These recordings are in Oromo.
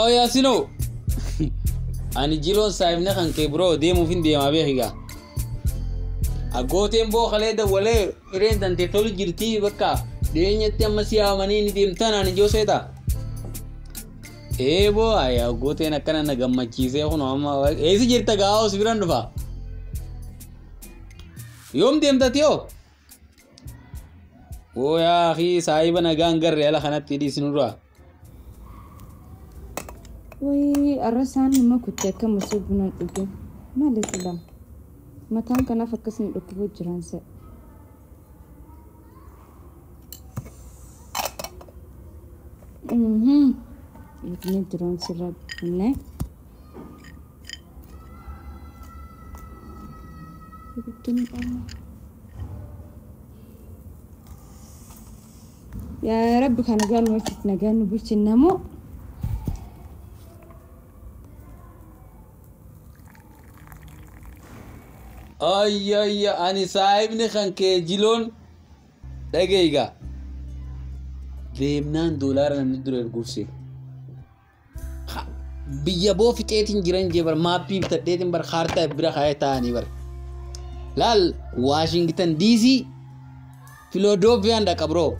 Awo Yaasinoo. Ani jiloon saayifne kan kee biroo deemuuf hin deemaa beekigaa. Aggooteen boo kalee dawwalee hireen tantee tolu jirtii bakka dhiyeenyatti amma si yaamanii ni deemtan ani ijoo seeta. Ee boo ayi aggooteen akkana na gammachiisee kun amma eessi jirta gaa'oo si biraan dhufa. Yoom deemta tiyoo? Oo yaa akhi saayiba nagaan garree ala kanatti dhiisnu dura. Wayii arrasaan nama kutte akka masoo buna dhuge maali silaa mataan kanaaf akkasuma dhukkubuu jiran se'a. Inni jiran sirra bunne. Yaa Rabbi kana nagaan nu bulchiti nagaan nu bulchinnamoo. Ayya ani saayibni kan kee jiloon dhageeyga. Deemnaan doolaara namni dura erguuf see. Biyya boo fixeetiin jiran jee bar maappii bitadheetiin bar kaartaa bira kaayee taa'anii bar. Laal Waashingtan DC Filadelfiyaan dhaqa biroo.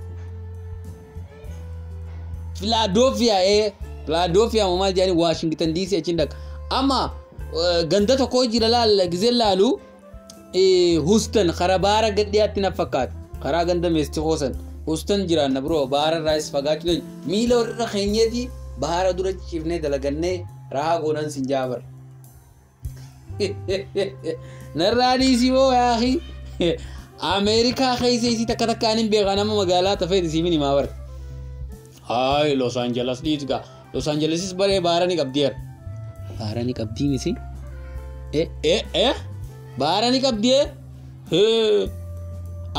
Filadelfiyaa Filadelfiyaa maal jedhanii Waashingtan DC achiin dhaqa. Amma ganda tokko jira laal gizeen laalu Houston karaa baara gadhiyaatti na fakkaata. Karaa ganda meestikoo san Houston jiraanna biroo baara irraas fagaachuu dandeenya. Miila warra keenyeeti baara dura ciifnee dalagannee rahaa goonan sin jaabar. Narraa dhiisii boo yaaqii. Ameerikaa keessa isii takka takkaan hin beekaa nama magaalaa tafeeti siifin himaa bara. Haay Los Angeles dhiitu gaa. Los Angelesis baree baara ni qabdi yar. Baara ni qabdii misi. Baara ni qabdi hee.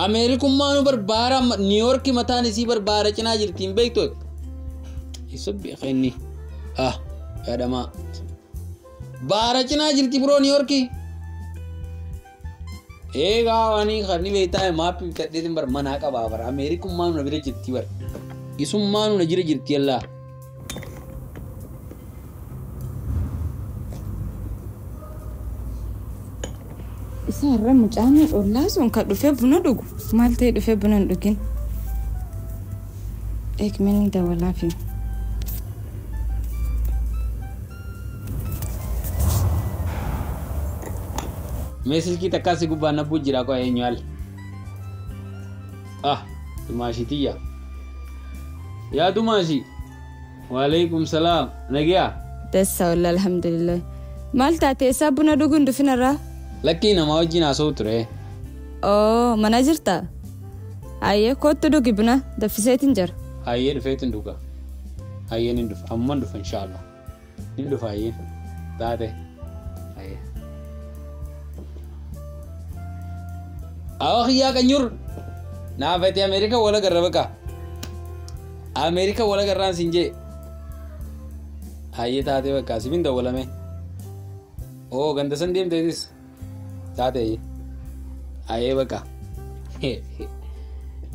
Ameerikummaanuu bar baara Niiyorki mataan isii bar baara cinaa jirti hin beektu. Isa beeka inni. Ah yaadamaa. Baara cinaa jirti biroo Niiyorki. Eegaa waan kan beektaa maappii bitadheetiin bar manaa qabaa bar Ameerikummaanuu na bira jirti bar. Isummaanuu na jira jirti yallaa. Isa har'a mucaan ollaa sun kan dhufee buna dhugu maal ta'e dhufee buna hin dhugin. Eegmeen dawalaafi. Mee silkii takkaa si gubbaan nabbuu jira koo eenyu haali? Ah, Dumaashitiyya. Yaa Dumaashi. Waalaikum salaam. Nagiyaa? Dassa walla alhamdulillah. Maal taate eessaa buna dhuguun dhufin irraa? Lakkii namaa wajjin haasa'u ture. Oo mana jirta? Ayyee kottu dhugi buna daffiseetiin jira. Ayyee dhufeetiin dhuga. Ayyeen hin dhufa. Amman dhufa inshaallah. Hin dhufa ayyeen. Taate. Ayyee. Awa kiyyaa qanyur. Naafate Ameerika wala garra baqa. Ameerika wala garraan siin jee. Ayyee taate bakka sifin dawwalame. Oo ganda san deemteetis. Taate ayyee bakka.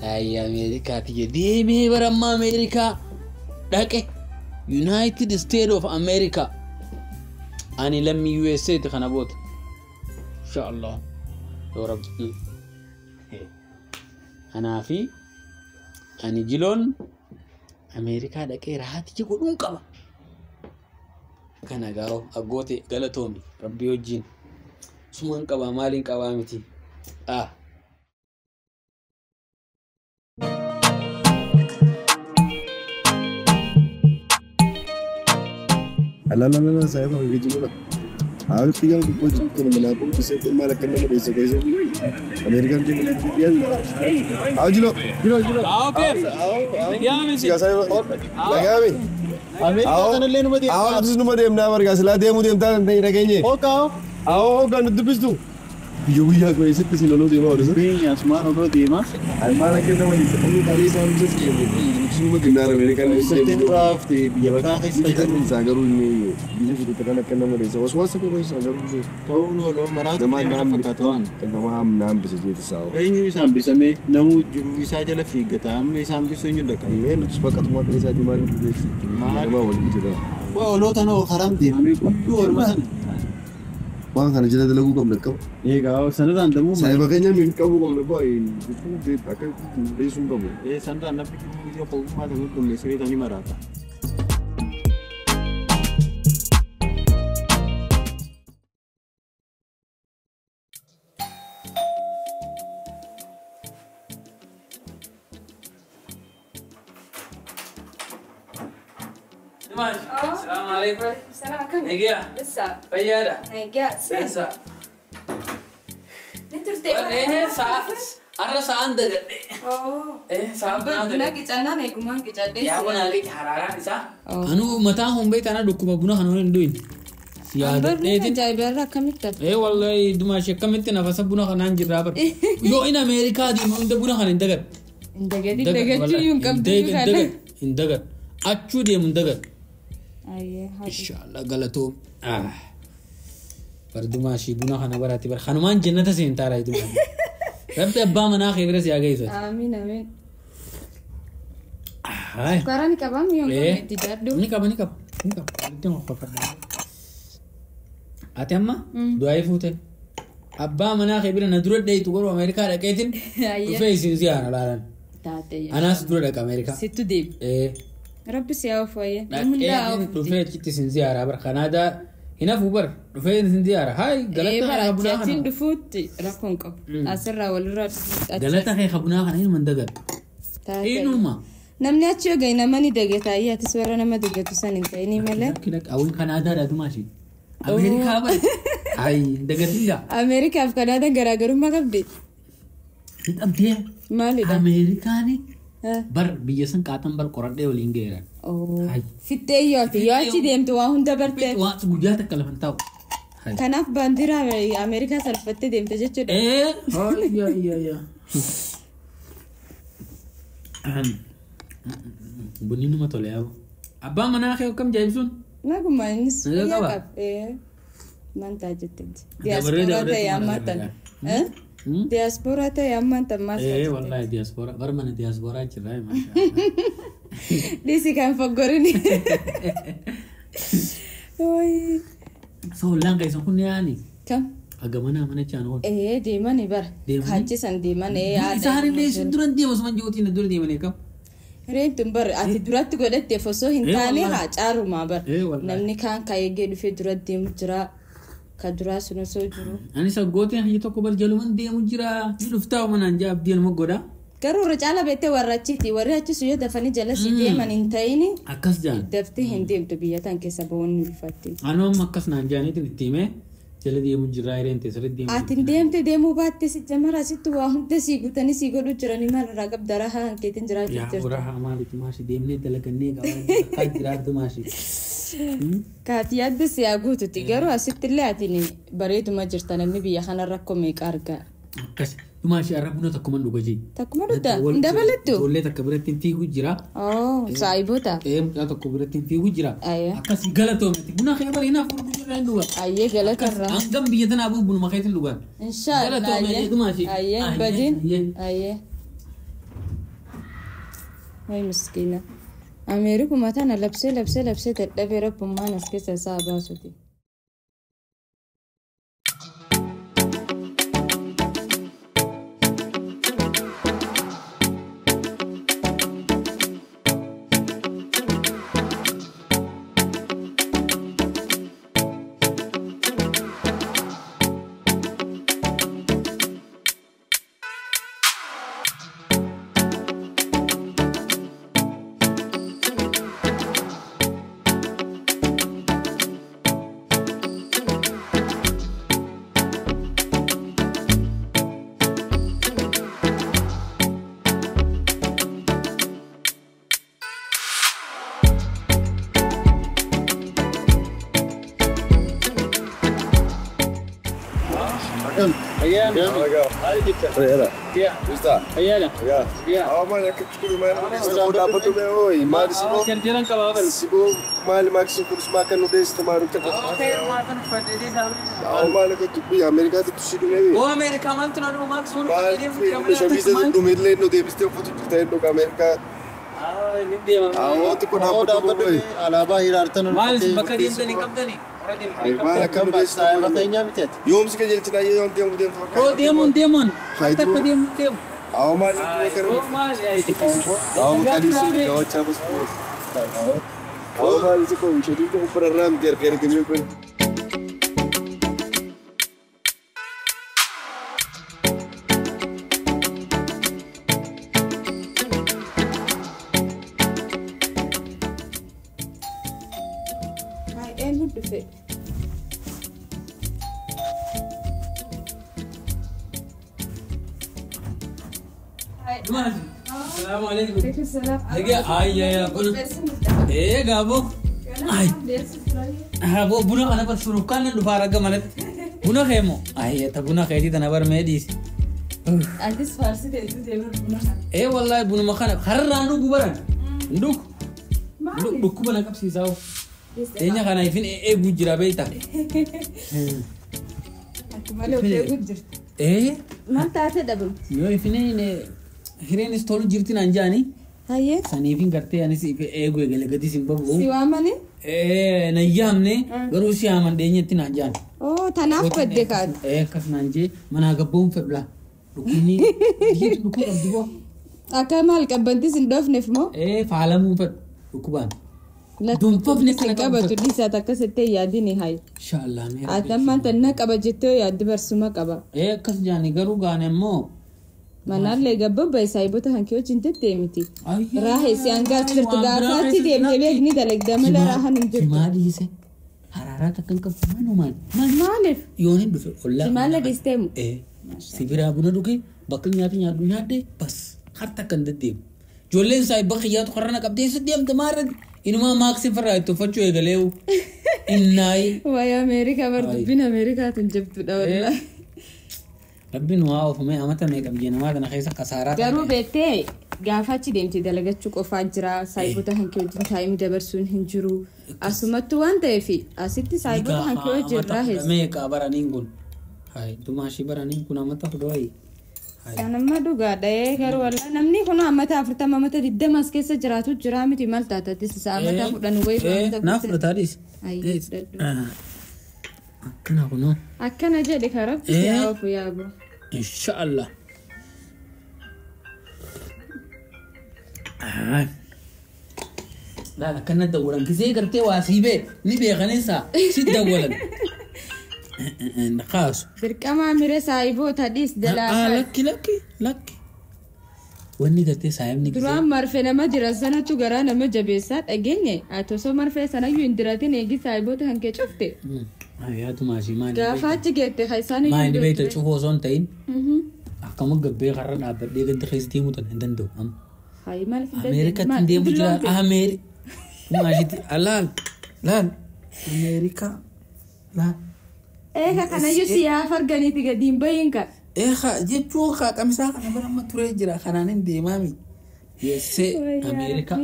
Ayyee Ameerikaati jee deemee bara amma Ameerikaa dhaqe United States of America. Ani lammii USA ti kana boota. Inshallah. Yoo Rabbi. Anaafi ani jiloon Ameerikaa dhaqee rahaaticha godhuun qaba. Kana gaa'o aggoote galatoomi Rabbii wajjin. Sumaan qabaa maaliin qabaa miti. Ah. Ala saayiba geejjiba. Haali xiyyaan gubbaa jirtu kana manaa qophisee maal akka nama dheessa keessa Ameerikaan deemu Haa jilo jilo jilo. Haa keef. Nagaami. Nagaami. Ameerikaa sanallee numa deemna. Haa nutis numa deemnaa bargaa silaa deemuu deemtaa hin dhageenye. Hookaa. Haa hookaa nu dubbistu. Biyya guyyaa keessatti si loluu deemaa oolisa. Biyya asumaan odoo deemaa. Maal akka nama dhiisa. Inni qaanii isaa nutis deemu. Nutis numa deemnaa Ameerikaan Sitti raafte biyya bakaa keessa Biyya isaa garuu inni biyya fidute kan akka nama dheessa. Waswaasa koo keessa garuu. Ta'uun ooluu maraatu Nama fakkaata waan. Nama hambise jeeti isaa. Eenyu isaan bisamee namuu jiruu isaa jala fiiggata amma isaan bisu eenyu dhaqa. Mee nutis bakka tumaa kan isaatii maal dubbisi? Maal? Nama waliin jira. Waa oloota noo karam deemamee guyyuu oolma sana. Waan kana jala dalaguu qabna qabu. Egaa sanarraan damuu Saayiba keenya nuyi qabuu qabna baay'ee akka dhiisuu hin qabu. Ee sanarraan namni gidduu ogummaa ta'uu qulleessee ta'anii maraata. Assalamu alaikum. Salaam. Egaa. Bessa. Fayyaadha. Egaa. Seensa. Ni turte. Har'a sa'aan dagadhe. Sa'aan Buna dagadhe. qicannaan eegumaan qicadhee. Yaa buna liqi haraaraan isaa. Anu mataa humbee tana dhukkuba buna kana hin du'in. Yaadadheetin. Ajaa'ibarra akkamitti hafe? Ee wallahi dumaashee akkamitti nafasa buna kanaan jirraa bar. Yoo in Ameerikaa deemu hunda buna kana hin dagadhu. Hin dagadhi dagachuu hin qabdu kana. Hin dagadhu. Achuu deemu hin dagadhu. Ayyee haa. Inshallah galatoom. Bar dumaashii buna kana baraatti bar kanumaan jannata seentaara dumaashii. Rabbi abbaa manaa kee bira si haa geessu. Amiin amiin. Haay. Sukkaara ni qabaa mi'oon Ee. kun itti jaadhu. Ni qaba ni qaba ni qaba. Walitti qoqqoofadha. Ati amma du'aayii fuute. Abbaa manaa kee bira na dura dheeytu garuu Ameerikaa dhaqeetiin Ayyee. dhufee isin siyaana laalan. Taate. Anaas dura dhaqa Ameerikaa. Sittu deebi. Ee. Rabbi si haa fayye. Namni haa Dhaqeetiin dhufee achitti isin ziyaaraa bar Kanaadaa hin hafu bar dhufee isin ziyaara. Haay galata kee kabunaa Achiin kana. dhufuutti rakkoo hin qabu. Asirraa walirraa dhufuutti. Galata kee kabunaa kana inuma hin dagadhu. Taate. Inuma. Namni achi yoo gahe nama ni dagata. Ayyee atis warra nama dagatu san hin ta'inii malee. Lakki lakki hawwiin Kanaadaadha dumaashii. Ameerikaa bar. Haay hin dagatin gaa. Ameerikaaf Kanaadaan garaagarummaa qabdi. Hin dhabdee. Maalidha? Ameerikaani bar biyya san qaatan bar qoradhee waliin geeran. Haay. Fittee yoo ati yoo achi deemtu waa hunda barte. Waan guyyaa takka lafan taa'u. Haay. Kanaaf baandiraa Ameerikaa salphattee deemte jechuudha. Ee. Haay yaa yaa yaa. Bunni numa tole yaa'u. Abbaan manaa kee akkam jaa'ibsuun? Naguma innis Nagaa fayyaa qaba? qaba. Ee. Maal ta'a jetteeti? Dabaree Diyaaspooraa dabaree ta'e ammaa mana tan. gargaara. Diyaaspooraa ta'e ammaan tan maal ta'a Ee jetteeti? wallahi diyaaspooraa bar mana diyaaspooraa jirra maashaa. Dhiisi kan foggorini. Wayi. So ollaan keessan kun yaani Kam? haga mana mana chaan oolu. Ee deemani bara. Deemanii? Kaachisan deeman ee haadha. Isaan illee isin duran deema osuma jiruutiin dura deemanii kam? Reentun bara ati duratti godhatteef osoo hin Ee, taane wallahi. haa caarumaa bara. Ee, wallahi. Namni kaan kaayyee dhufee dura deemu jira. Ka duraa sun osoo jiru. Ani saggooteen hayya tokko bar jaluman deemu jira. Ni dhuftaa manaan jaa abdii elma godha. Garuu irra caala beektee warra achiiti. Warri achi sun yoo dafanii jala si deeman hin ta'ini Akkas jaan. daftee hin deemtu biyya tan keessa ba'uun ni ulfaatti. Anuu amma akkas naan jaaniitiin itti himee jala deemu jira hireen teessarratti deemu. Ati deemte deemuu baatte si jamara sittu waa hunda sii guutanii sii godhuu jiranii maal irraa qabda rahaa hankeetiin jiraachuu Yaa jirtu. waraha maaliif maashi deemnee dalagannee qabaa akka jiraattu maashi. Kaati yaadde si haa guututi garuu asitti illee ati bareeduma jirta namni biyya kana rakkoo meeqa argaa. Akkas maashi har'a buna tokkuma dhuga jee. Takkuma dhugda hin dabalattu. Ijoollee takka biratti hin fiigu jira. Oo saayiboota. Ee mucaa tokko biratti hin fiigu jira. Ayya. Akkas galatoomti buna kee bari hinaaf furdu jira hin dhuga. Ayyee galatarraa. Hangam biyya tanaa bu'u bunuma keetiin dhugan. Inshaallah. Galatoome Ayyee. jedhumaa shi. Ayyee Ayyee, badin. ayyee. Ayyee. Way miskiina. Ameerikuma tana labsee labsee labsee dadhabee rabbummaan as keessa isaa baasuti. Ayyaana. Reera. Yaa. Jirtaa? Ayyaana. Egaa. Yaa. Haa maal akka kun maal dhaabbatu mee hooyi maali siboo Jarjaran qabaa bal. siboo maali maaksiin kunis maa kan nu deessite maal akka Haa maal akka dubbii Ameerikaatti tusi dhumee Oo Ameerikaa maaltu na dhufu maaks sun maal shamisa dhumeellee nu deebistee uffatu jirta hin dhuga Ameerikaa. Awwa xiqqoo dhaabbatu qoy. Alaabaa hiraartan Maal isin bakka deemtanii qabdanii? Maal akka nu Saayiba keenyaa miti ati. Yoomsi qajeelchina yoom deemu deemtu Oo deemuun deemuun. Faayidaa- Takka deemuun deemu. Awwa maal akka Oo maal Awwa qadiisu gawachaa bas. Awwa maal si qoy shadii qoy fararraa miti erga ergamee qoy. Hai eenyu dhufe? Salaamu alaikum. Egaa ayya kun. Ee gaaboo. Ay. Abo buna kana bar surukkaan nan dhufaa ragga malatti. Buna kee moo? Ayya ta buna keetii tana bar mee dhiisi. Atis faarsite itti deemaa buna kana. Ee wallahi bunuma kana kararraan dhugu baran. Dhugu. Dhukkuba na qabsiisaa hoo. Teenya kana ifin eeguu jira beektaa. Ati malee of eeguu jirti. Ee Maal taatee dhabamti? yoo ifin hireenis tolu jirti naan jaani. Hayyee. Saniifin gartee anis eeguu eegale gadis hin Si babu. waamani? Ee na yaamne garuu si yaaman dheenyetti naan jaani. Oo tanaaf badde kaate. Ee akkas naan jee manaa gabboon fedhula. Dhukkubni biyyi dhukkuba qabdi boo. Akka maal qabbantis hin dhoofneef moo? Ee faalamuu fedhu dhukkubaan. Dunfofni Sin qabatu dhiisaat akkasitti yaadini hayi. Inshaallah mee. Ati ammaan tanna qaba jettee yaaddi barsuma qaba. Ee akkas jaani garuu gaane immoo. Manaallee gabbabba saayibota hankee wajjin deddeemiti. Ayyaa. Raahe si hangaas jirtu Waan biraa gaafa achi keessatti deemte beekni dalagda malee raahan hin jirtu. Simaa dhiise. Haraaraa takka hin qabdu manumaan. Maaliif? Yoon hin dhufe ollaa. Simaan la dhiisteemu? Ee si biraa buna dhuge bakka nyaata nyaadhu nyaadde bas harta akka hin deddeemu. Ijoolleen saayibba kiyyaatu karra na qabdee si deemte maarra inumaa maaksiin farraa itti uffachuu eegaleewu. Innaayi. Waa'ee Ameerikaa bar dubbiin Ameerikaatu hin jabduudha wallaahi. Rabbiin waa oofame amata meeqa biyya namaa kana keessa kasaaraa Garuu beektee gaafa achi deemte dalagachuu qofaa jira saayibota hankee wajjin taa'imii dabarsuun hin jiru. Asumattuu waan ta'eef asitti saayibota hankee wajjin raahes. Meeqa baraniin kun. Hayi dumaashii baraniin kun amata fudhooyi. Kanamma dhugaadha garuu wallaahi namni kun amata 40 amata 20 as keessa jiraatu jira miti maal taatattis isa amata 10 wayii. Naaf fudhataa dhiis. Ayyee fudhadhu. Akkana kunoo. Akkana jedhe karaa yaa ofu yaabu. Inshaallah. Laala akkana dawwalan gisee gartee waa sii bee ni beekanisa si dawwalan. Kaasu. Dirqama mire saayiboota dhiis jalaa. Lakki lakki lakki. Wanni gartee saayibni gisee. Duraan marfee nama jira sanatu garaa nama jabeessaa dhageenye ati osoo marfee sanayyuu hin diratin eegi saayiboota kan kee cufte. Yaadu maashii maali. Gaafa achi geette kan isaan Maali beekta cufuu osoo hin ta'in akkama gabbee karra dhaabbadhee gadi keessa deemuu tan hin danda'u amma. Hayi maal Ameerikaatti hin deemu jira Ameeri. Maashitti laal laal Ameerikaa laal. Eeka kanayyuu siyaaf arganiiti gadi hin bahin ka. Eeka jechuun kaa qamisaa kana bara amma turee jira kanaan hin deemaami. Yeessee Ameerikaa.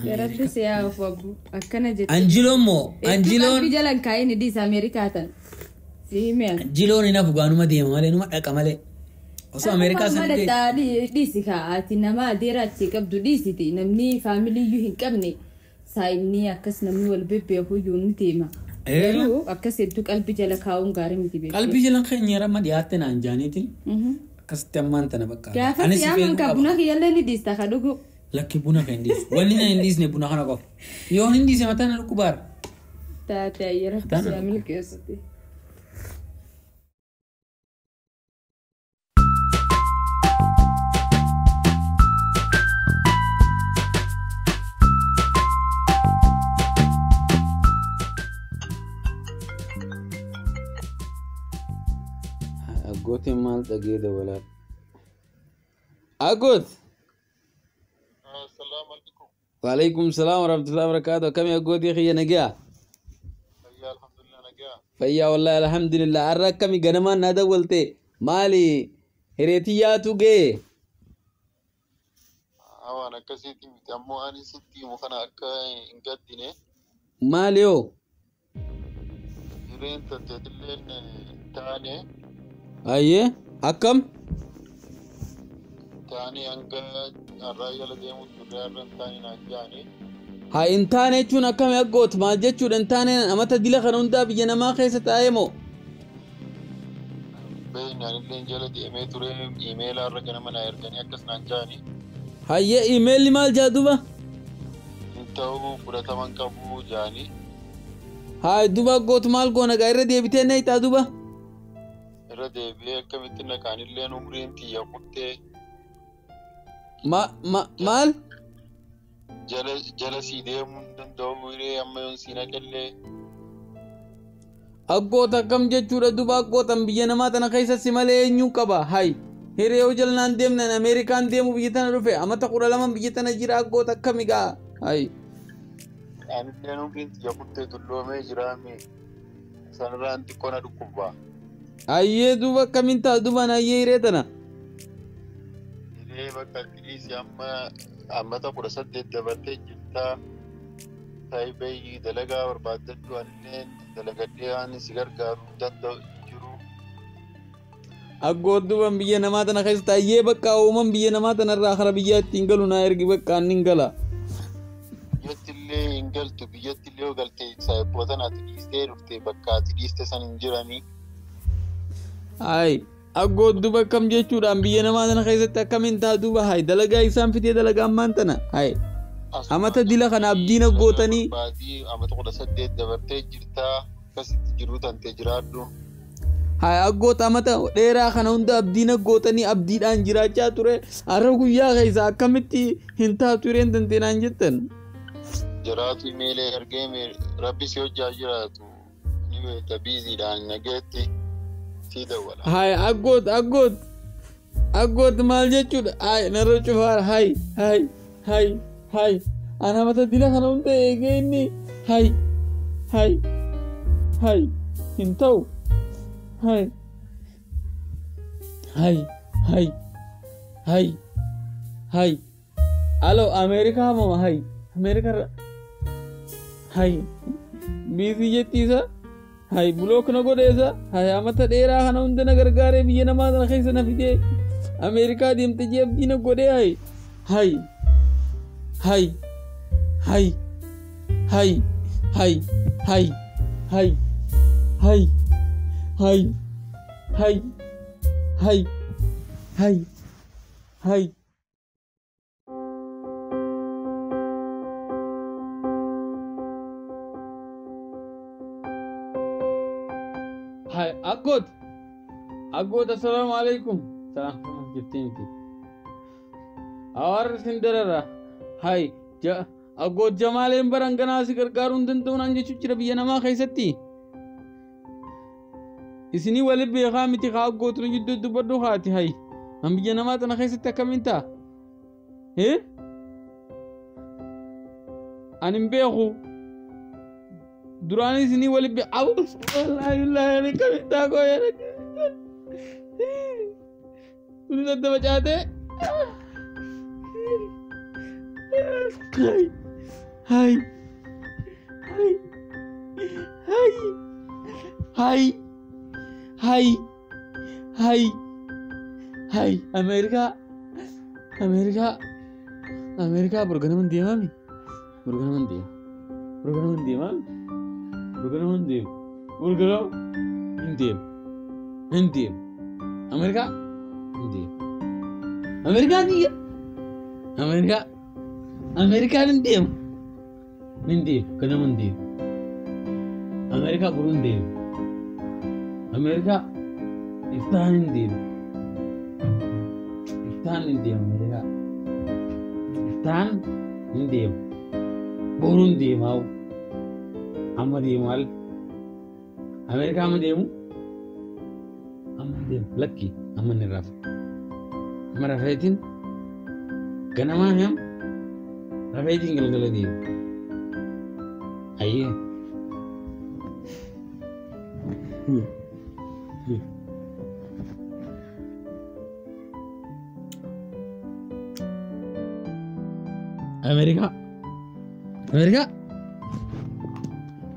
Garatti siyaaf wabbu akkana jette. Anjiloon moo Anjiloon. Qalbii jalan kaa'in dhiisa Ameerikaa tan. Si himee. Anjiloon hin hafu gaanuma deema malee numa dhaqa malee. Osoo Ameerikaa sana ta'e. Dhiisi kaa ati nama adeera achi qabdu dhiisiti namni faamiliyyuu hin qabne saayinni akkas namni wal bebbeeku iyyuu ni deema. Garuu akkas hedduu qalbii jala kaa'uun gaarii miti beeku. Qalbii jala keenya ramma dhiyaatte naan jaaniitiin akkasitti ammaan tana bakka. Gaafa siyaaman ka buna kiyyallee ni dhiista ka dhugu. Lakki buna kan hin dhiisu. Wanni na hin dhiisne buna kana qofa. Yoo hin dhiise mataan na dhukkubaara. Taate ayyera siyaa milkeessite. Aggootiin maal dhagee dabalaa? Aggoot! Waalaikum salaam warahmatullahi wabarakatuh. Akkami aggootii kiyya nagaa? Fayyaa wallahi alhamdulillah. Har'a akkami ganamaan na dawwalte? Maali hireetiyyaatu ga'e? Waan akkasiitti miti ammoo ani sitti himu kana akka hin gaddine. Maali yoo? Hireen tanteetilleen taane. Ayyee akkam? Taane hanga Har'aa jala deemuu turre har'a hin taane naan jaanii. Haa hin taane jechuun akkami aggoot maal jechuudha hin taane amata dila kana hundaa biyya namaa keessa taa'ee moo? Beekni anillee jala deemee ture iimeela har'a ganama naa erganii akkas naan jaanii. Hayyee iimeelli maal jaa duba? Hin ta'uu fudhataman qabu jaanii. Haa duba aggoot maal goona gaa irra deebitee na hiixaa duba? Irra deebi'ee akkamitti naqaanilleen umriin tiyya kuttee. Maal? Jala sii deemuu hin danda'u hiree amma yoon sii naqellee. Aggoota akkam jechuudha duba aggootan biyya namaa tana keessa si malee eenyuun qaba hay hiree yoo jalnaan deemnan Ameerikaan deemu biyya tana dhufe amata 12 biyya tana jira aggoota akkami gaa hay. Anilleen umriin tiyya kuttee dulloomee jiraame sanirraan xiqqoo na dhukkubba. Hayyee duuba akkamiin ta'a duubaan hayyee hiree tana. Hiree bakka dhiisi amma ammata 18 dabartee jirta. Taayibee dalagaa barbaaddadhu anilleen dalagadhee waan si gargaaruu danda'u jiru. Aggoot duuban biyya namaa tana keessa taayyee bakka uuman biyya namaa tanarraa kara biyyaa ittiin galu naa ergi bakka anni hin gala. Biyyatti illee hin galtu biyyatti illee yoo galte saayibboota ati dhiistee dhufte bakka ati dhiiste san hin jiranii. Hayi aggoot duuba akkam jechuudhaan biyya namaa tana keessatti akkamiin ta'a duuba hayi dalagaa isaan fitee dalagaa ammaan tana hayi. Amata dila kana abdiin aggootanii. Amata 18 dabartee jirtaa akkasitti jiruu tantee jiraadhu. Hayi aggoota amata dheeraa kana hunda abdiin aggootanii abdiidhaan jiraachaa ture har'a guyyaa keessa akkamitti hin taatu hireen tantee naan jettan. Jiraatu imeelee ergee rabbi si hojjaa jiraatu ni beekta biiziidhaan nageetti sii dawwala. Hayi aggoot aggoot aggoot maal jechuudha hayi narra cufaara hayi hayi hayi hayi ana mata dila kana hunda eegee inni hayi hayi hayi hin ta'u hayi hayi hayi hayi hayi alo Ameerikaa mama hayi Ameerikaa hayi biizii jettiisa hayi bulook na godheesa hayi amata dheeraa kana hunda na gargaaree biyya namaa tana keessa na fidee Ameerikaa deemte jee abdii na godhee hayi hayi hayi hayi hayi hayi hayi hayi hayi hayi hayi hayi hayi hayi. Hai, aggoot aggoot assalaamu alaikum. Salaam jettee miti. Hawaarri sin darara. Hai, aggoot jamaaleen baran ganaa si gargaaruu hin danda'u naan jechuu jira biyya namaa keessatti. Isinii wali beekaa miti haa aggootu nu jidduu dubbadhu haati hai. An biyya namaa tana keessatti akkamiin ta'a? Ani hin beeku. Duraan isinii wali beeku. Abu wallaahi wallaahi ani akkamiin ta'a koo yaada. Tuni dadda facaatee. Hai hai hai hai hai hai hai Ameerikaa Ameerikaa Ameerikaa borganaman deemaami borganaman deema borganaman deemaami borganaman deema borganam hin deema hin deema Ameerikaa hin deema Ameerikaa kiyya Ameerikaa Ameerikaan hin deema hin deema ganaman deema Ameerikaa boruu hin deema Ameerikaa iftaan hin deema iftaan hin deema Ameerikaa iftaan hin deema boruu hin deema amma deemu al Ameerikaa amma deemu amma deemu lakki amma ni rafa amma rafeetiin ganamaa him rafeetiin galgala deemu hayyee. Ameerikaa Ameerikaa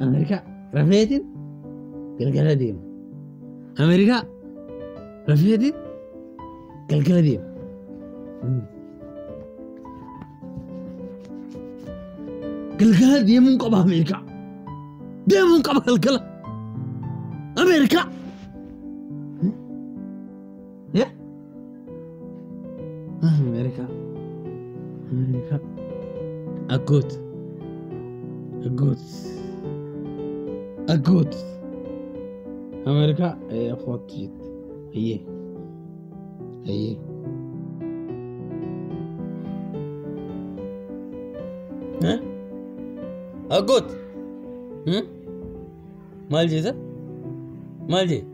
Ameerikaa rafeetiin galgala deema Ameerikaa rafeetiin galgala deema. Galgala deemuun qaba Ameerikaa. Deemuun qaba galgala. Ameerikaa. Ameerikaa. Ameerikaa. Aggoot. Aggoot. Aggoot. Ameerikaa kootu jette. Ayyee. Ayyee. Aggoot. Maal jeeta? Maal jee?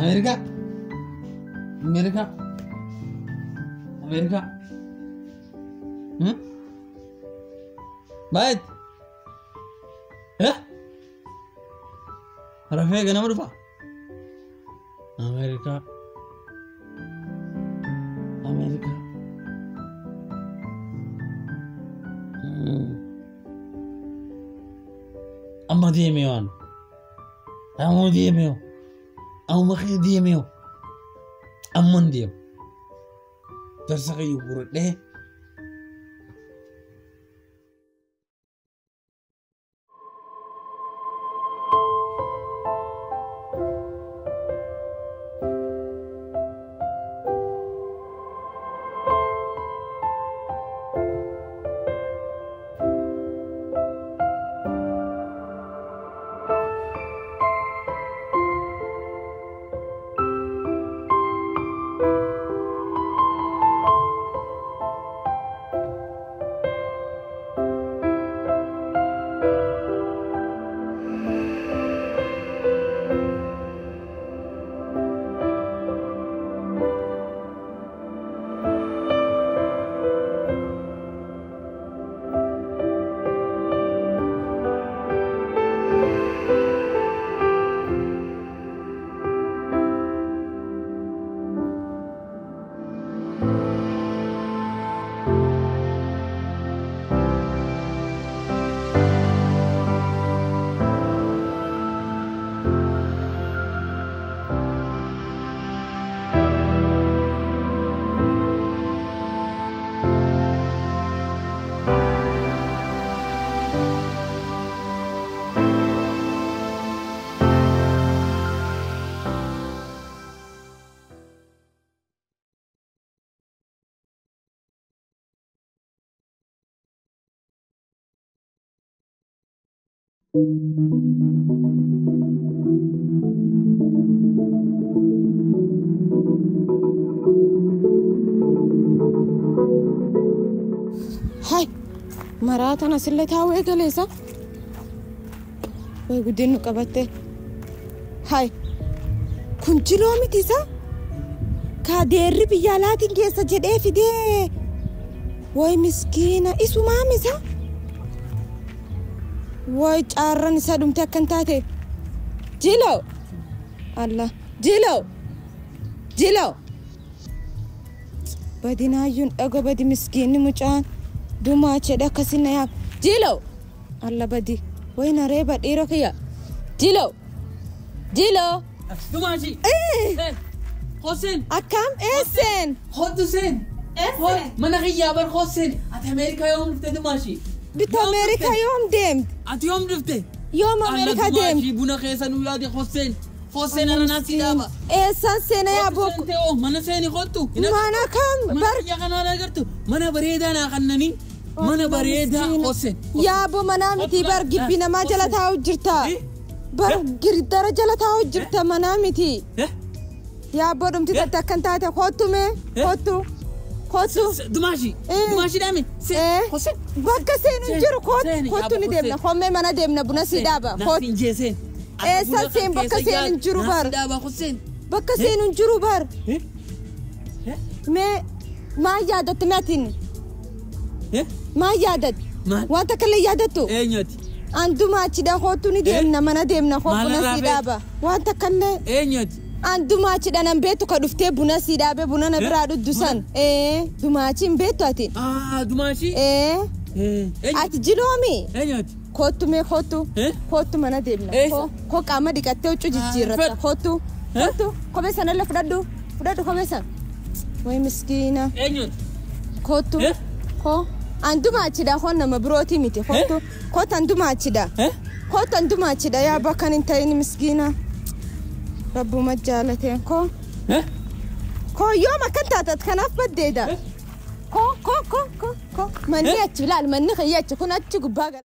Ameerikaa. Ameerikaa. Ameerikaa. Baay'ee. Rafee ganama dhufa. Ameerikaa. Ameerikaa. Amma deemee waan. Amma deemee. Amma deemee. Amma deemu. Darsa qayyuu guradhee. Hai, maraatan asillee taa'uu eegaleessa. Way guddin nu qabatte. Hai, kun jiloo miti isa? Kaadeerri biyya alaatiin keessa jedhee fidee. Way miskiina isumaam isa? Way caarran isaa dhumte akkan taate. Jiloo! Allah! Jiloo! Jiloo! Badinaayyuun dhaga badi miskiinni mucaan. Dumaa jedhe akkasiin na yaab. Jiloo! Allah badi. Way na reeba dhiira kiyya. Jiloo! Jiloo! Dumaashi! Hoseen! Akkam eesseen? Hottu seen! Mana kiyyaa bar Hoseen! Ati Ameerikaa yoom dhufte Dumaashi? Bitta Ameerikaa yoom deemte? Ati yoom dhufte? Yoom Ameerikaa deemte? Buna keessa nu yaade Hoseen! Hoseen ananaasii dhaaba. Eessaan seena yaa bokku? Mana seeni kottu. Mana kam? Mana kiyya kanaan agartu. Mana bareedaa naa kannanii. Mana bareedaa Hoseen. Yaaboo manaa miti bar gibbii namaa jala taa'u jirta. Bar girdara jala taa'u jirta manaa miti. Yaaboo dhumti tatte akkan taate kottu mee kottu. Kottu. Dumaashi. Dumaashi dhaame. Hoseen. Bakka seenu hin jiru kottu kottu ni deemna. Hommee mana deemna buna sii dhaaba. Kottu. Seen. Eessaan seen bakka seenu hin jiru bar. Bakka seenu hin jiru bar. Mee maal yaadatte maatiin? Maal yaadatte? Wanta kallee yaadattu? Eenyuti? Anduma achidha kottu ni deemna mana deemna buna sii dhaaba. Wanta kallee. Eenyuti? Anduma achidha nan beektu ka dhuftee buna sii dhaabe buna na biraa dhuddu san. Dumaachi hin beektu ati. Dumaachi? Ati jiloomi? Eenyuti? Kottu mee kottu. Kottu mana deemna. Koo qaama dhiqattee huccuu jijjiirratta. Kottu. Kottu kophee sanallee fudhadhu. Fudhadhu kophee sana. Wayi miskiina. Eenyuun? Kottu. Koo. Anduma achidha koo nama birootii miti. Kottu. Kottu anduma achidha. Kottu anduma achidha yaa bakka hin ta'in miskiina. Rabbuma jaalateen koo. Koo yoom akkan taatat kanaaf baddeedha. Koo koo koo koo koo. Manni achi ilaal manni kiyya achi kun achi gubbaa gala.